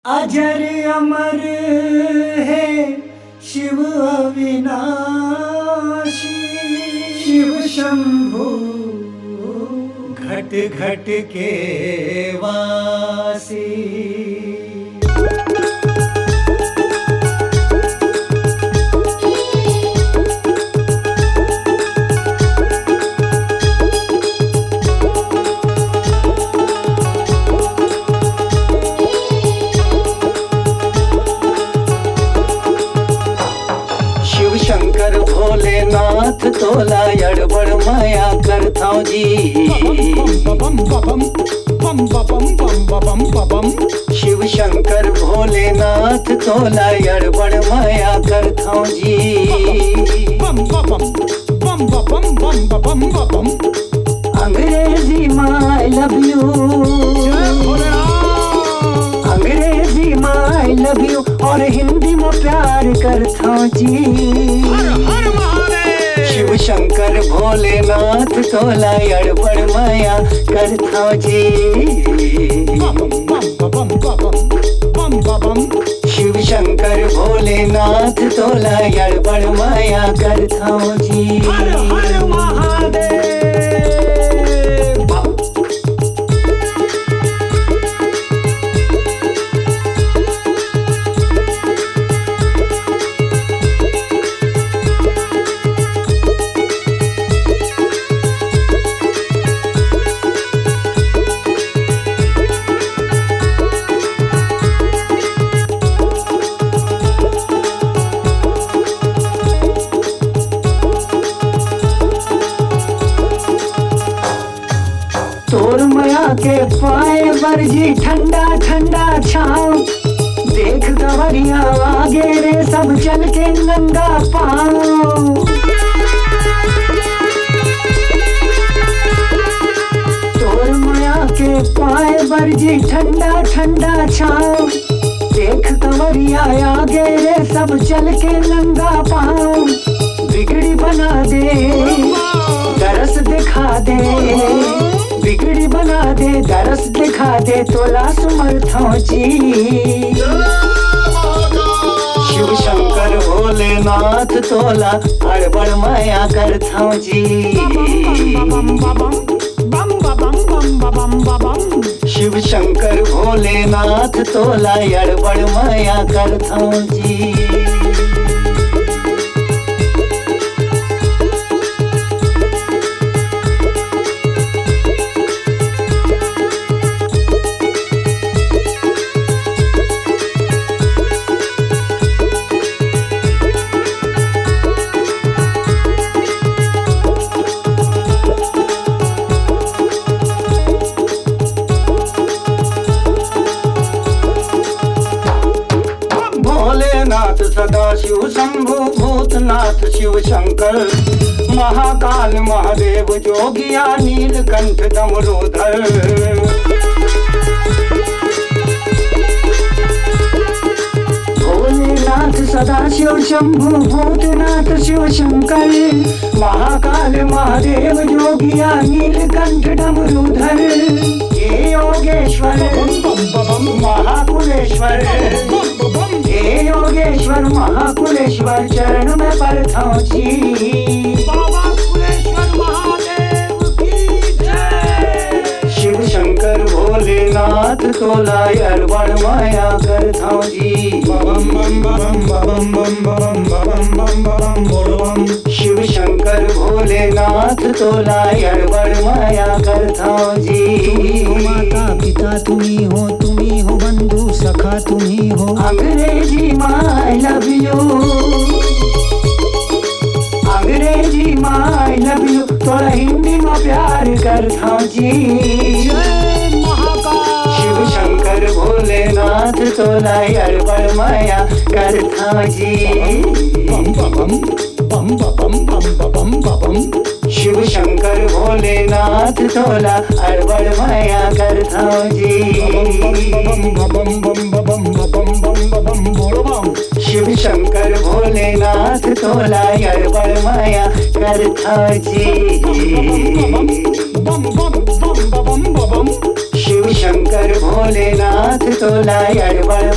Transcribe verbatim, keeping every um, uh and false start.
अजर अमर हे शिव अविनाशी, शिव शंभु घट घट के वासी। शिव शंकर भोलेनाथ तोला अड़बड़ मया करथौं जी। बम बम बम बम बम बम बम बम बम बम बम। शिव शंकर भोलेनाथ तोला अड़बड़ मया करथौं जी। बम बम बम बम बम बम बम बम बम। अंग्रेजी में I love you। जय भोलेनाथ। अंग्रेजी में I love you और हिंदी में प्यार करथौं जी। हर हर महादेव। शिव शंकर भोलेनाथ तोला अड़बड़ मया करथौं जी। बम बम बम बम बम बम बम बम। शिव शंकर भोलेनाथ तोला अड़बड़ मया करथौं जी। हर हर महादेव। तोर मया के पाए बर जी ठंडा ठंडा छाँव। देख कंवरिया आगे रे सब चल के नंगा पाँव। तोर मया के पाए बर जी ठंडा ठंडा छाँव। देख कंवरिया आगे रे सब चल के नंगा पाँव। बिगड़ी बना दे, दरस दिखा दे, बिगड़ी बना दे, दरस दिखा दे, तोला सुमरथौं जी। शिव शंकर भोलेनाथ तोला अड़बड़ मया करथौं जी। बम बम बम बम बम। बम बम बम बम बम बम। शिव शंकर भोलेनाथ तोला अड़बड़ मया करथौं जी। भोलेनाथ सदा शिव शंभु भूतनाथ शिव शंकर महाकाल महादेव जोगिया नीलकंठ दमरोधर। भोलेनाथ सदा शिव शंभु भूतनाथ शिव शंकर महाकाल महादेव जोगिया नीलकंठ डमरूधर। हे योगेश्वर महाकुलेश्वर, हे योगेश्वर महाकुलेश्वर चरण में परथौं जी। बाबा कुलेश्वर महादेव की जय। शिव शंकर भोलेनाथ तोला अड़बड़ मया करथौं जी। बम बम बम बम बम बम बम बम बम बम बोल बम। शिव शंकर भोलेनाथ तोला अड़बड़ मया करथौं जी। तुम्ही हो माता पिता, तुम्ही हो, तुम्ही हो बंधु सखा, तुम्ही हो। अंग्रेजी में I love you। अंग्रेजी में I love you, तोला हिंदी में प्यार करथौं जी। जय महाकाल। शिव शंकर भोलेनाथ तोला अड़बड़ मया करथौं जी। बम बम बम बम बम बम बम बम। शिव शंकर भोलेनाथ तोला अड़बड़ मया करथौं जी। बम बम बम बम बम बम बम बम बम बम बोल बम। शिव शंकर भोलेनाथ तोला अड़बड़ मया करथौं जी। बम बम बम बम बम बम। शिव शंकर भोलेनाथ तोला अड़बड़